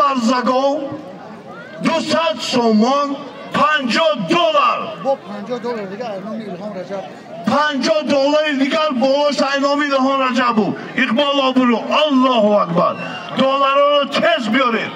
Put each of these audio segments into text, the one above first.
барзагов 200 сомон 50 доллар. Бо 50 доллар дигар айноми Илҳом Раҷаб. 50 доллари дигар болош айноми Илҳом Раҷабу. Иқбол обрӯ. Аллоҳу акбар. Долларро тез биёред.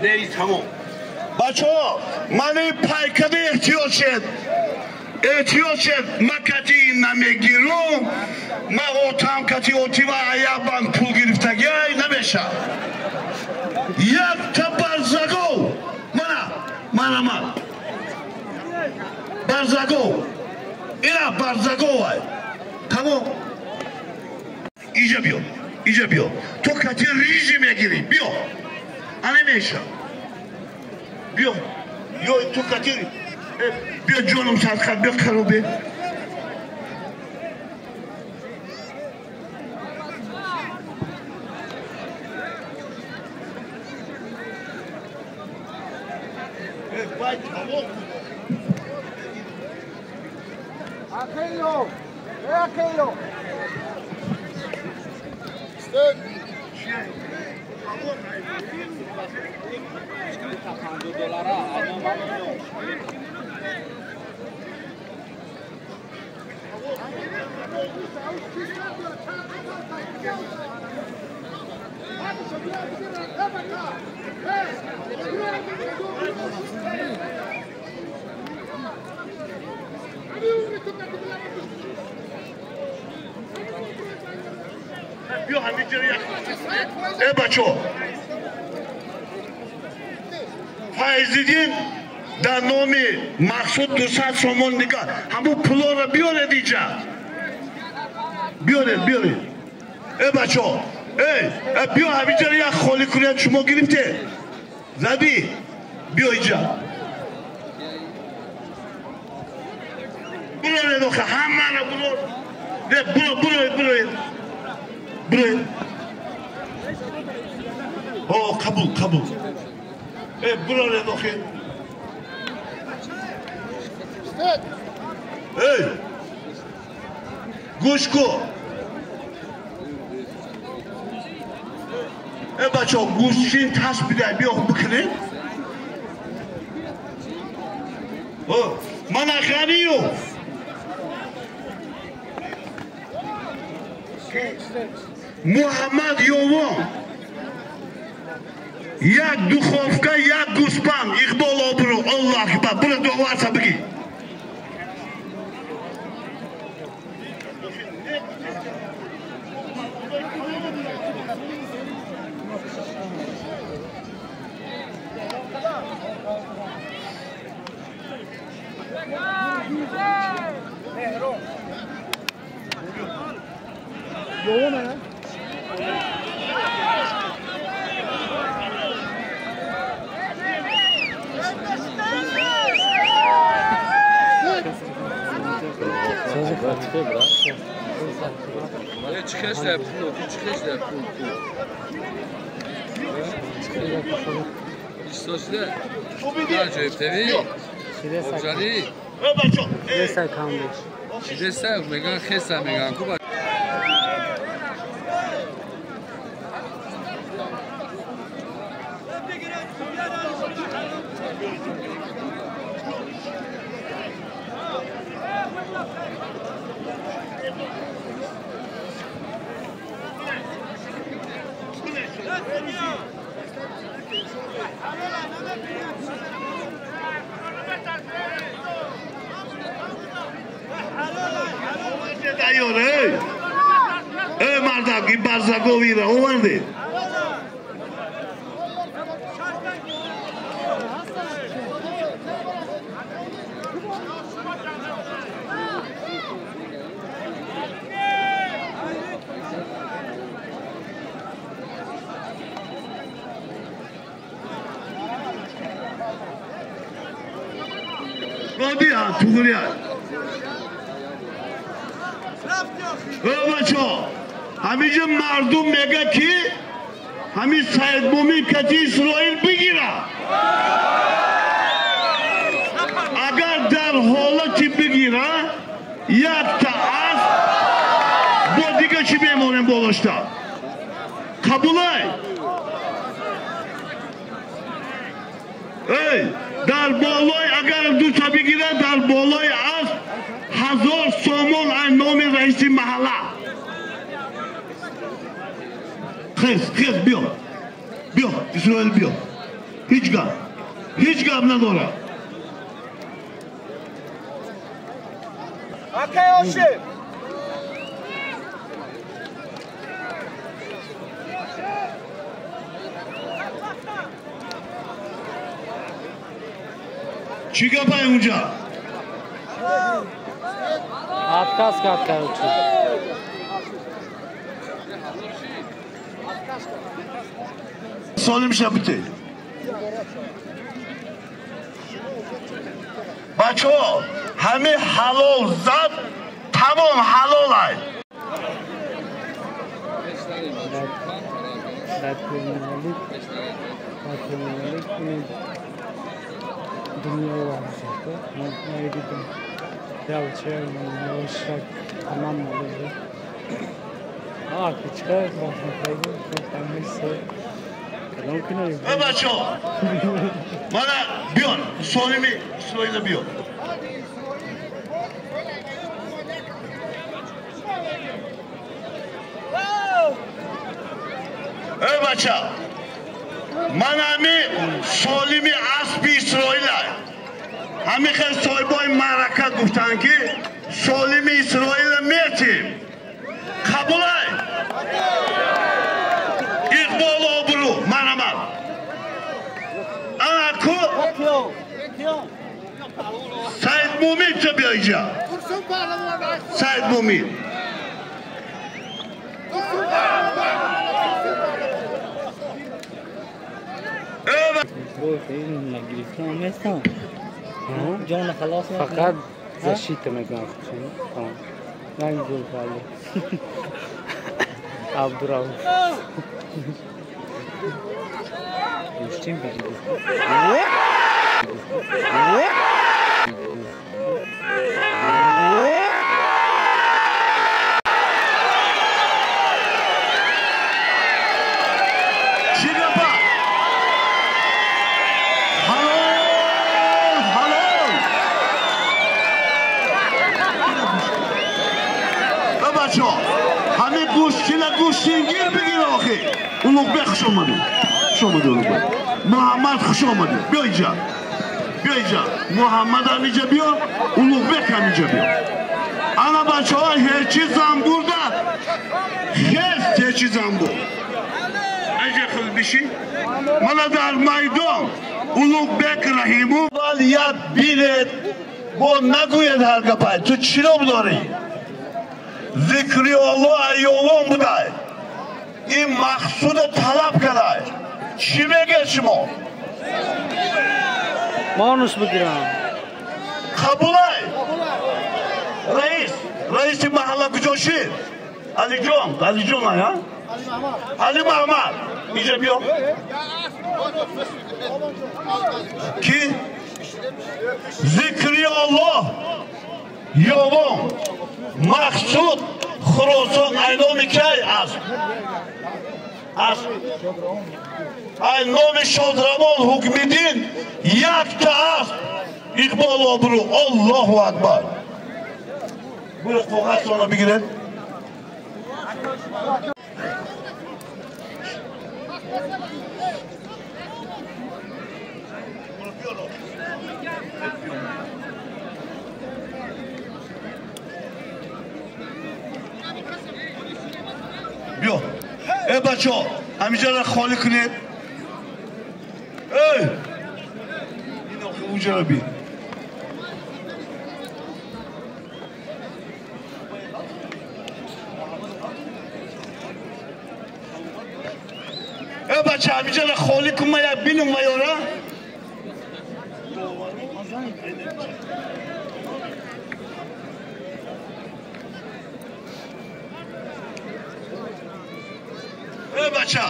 Нери тамом. Бачаҳо, мани пайкади эҳтиёт шед. Эҳтиёт шед, ма кати намегирум, ма отам кати отива аябан пул гирифтагиай намеша. Якта барзагов. Мана, мана ман. Барзагов. Ина барзаговай. Тамом. Иҷа биё. Иҷа биё. То кати рижи мегирӣ. Биё. Ана меша. Биё. Ё ту кати биё ҷонум садқат биё каробе. Akelo! Akelo! Биё ҳаминҷо як. Э бачо. Файзиддин дар номи Мақсуд 200 сомон дигар. Ҳамун пулоро биёред инҷа. Биёред, биёред. Э бачо, эй, биё ҳаминҷо як холӣ кунед шумо гирифте. Заби, биё инҷа. Биёред охе, ҳамаро булор. Булор, булор, булор. Булор. О, қабул, қабул. Э, булоред охе. Эй! Гӯш кун. Э бачо, гӯшчин тас бидай, биё бикунед. О, мана Ғаниев. Муҳаммад Ёвон. Як духовка, як гӯспанд. Иқбол обрӯ. Аллоҳ акбар. Бура доварса бигӣ. Эй, мардак, и барзаговира оварде. Биё, туғрия. Бачо, ҳамиҷа мардум мега ки ҳамин Саидмумин кати Исроил бигира. Агар дар ҳолати бигира, якта асп бо Дига чӣ мемонем болошта? Қабулай? Эй, дар болои агар дута бигирад, дар болои асп 1000 сомон ай номи раиси маҳалла. Хез, хез, биё. Биё, Исроил биё. Ҳеҷ гап. Ҳеҷ гап надорад. Акай Ошиб! Чӣ гапай унҷа? Отказ кард, короче. Солим шабите. Бачаҳо, ҳами ҳалол зад, тамом ҳалол ай. Дунёи варзишда надидам. Ялча, тамом молида. А, кичка, бахматайгу, тамиса. Кадом кино? Э, бачаҳо, мана биён, Солими Исроила биён. Э, бача, ман ҳами Солими аспи Исроила. Ҳами хел соҳибои маърака гуфтанд, ки Солими Исроила метим. Қабулай? Иқболу обрӯ, манамад. Ана ку Саид Мумин ча биё инҷа. Саид Мумин. Фақат защита мекунад худшон. Ранг гул пали. Абдурауф. Гӯштин бигир. Чӣ гапа? Ҳалол, ҳалол. Э, бачаҳо, ҳамин гӯштина гӯштингир бигир охи. Улуғбек хуш омадӣ. Хуш омадӣ, Улуғбек. Муҳаммад хуш омадӣ. Биё инҷа. Биё инҷа. Муҳаммад ҳам инҷа биё, Улуғбек ҳам инҷа биё. Ана бачаҳо, ҳечи замбурда хез ҳечи замбур. Инҷа худ бишин. Мана дар майдон Улуғбек Раҳимов вал як билет бо нагӯяд ҳар гапай. Ту чӣ ном дорӣ? Зикри Аллоҳ айёвон будай. Ин мақсуда талаб кардай. Чӣ мегӯед шумо? Бонус бигирам. Қабулай? Раис, раиси маҳалла куҷо шид? Алиҷон, Алиҷон ай, ҳа? Али Маҳмад, инҷа биё. Ки? Зикри Аллоҳ ёвон Мақсуд Хуросон ай номи кай аст? Аз ай номи Шодравон Ҳукмиддин якта аст. Иқболу обрӯ. Аллоҳу акбар. Буро коғазтонро бигиред. Биё. Э, бачаҳо, ҳаминҷаро холӣ кунед. Эй! Ин охи унҷаро бин. Э, бача, ҳаминҷаро холӣ кун, ман як бинум ваёра. Э, бача,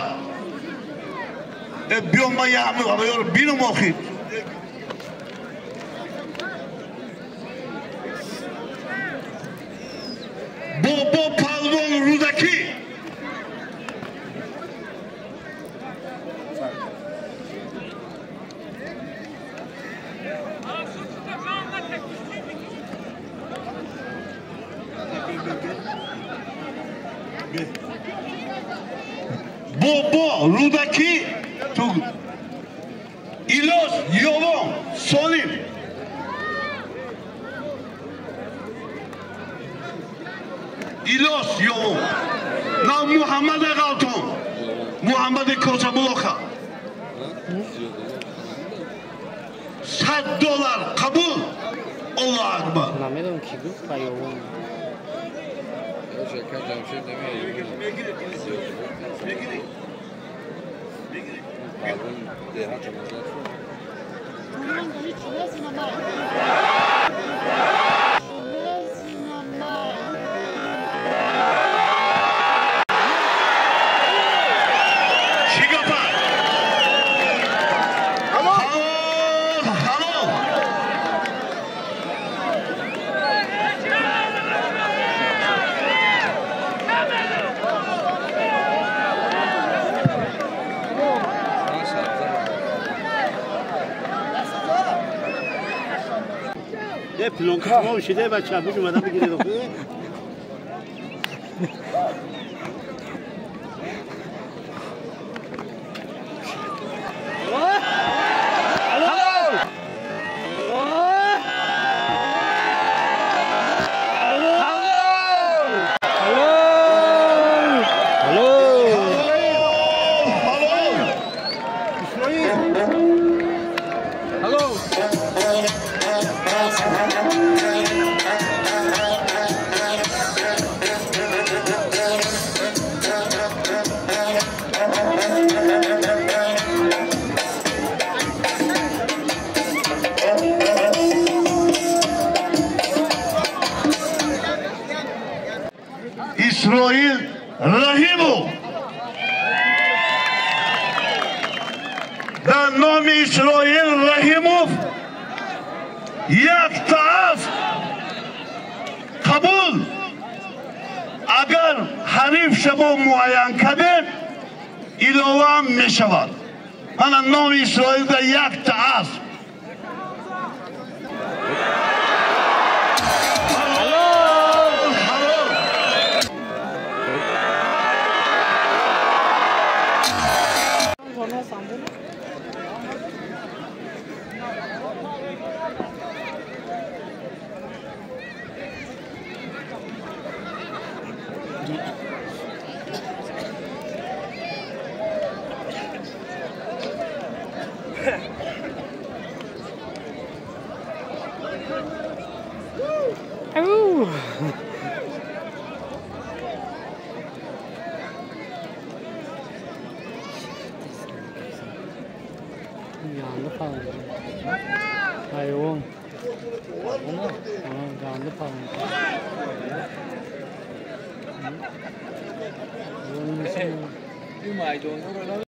э, биё, ман як ҳамаёро бинум охи. Бобо Палвон Бобо Рӯдакӣ ту Илос Ёвон Солим. Илос Ёвон. На Муҳаммад Ғалтон. Муҳаммад Косабулоха. $100 қабул. Аллоҳ акбар. Намедонам ки гуфт Ёвон. پلونکا ما شده بچه بوش اومدن بگیره Исроил Раҳимов. Дар номи Исроил Раҳимов як тааф қабул. Агар ҳариф шумо муайян кардед, иловаам мешавад. Ана номи Исроил дар як тааф. Yandı falan. Hayvan. Yandı falan.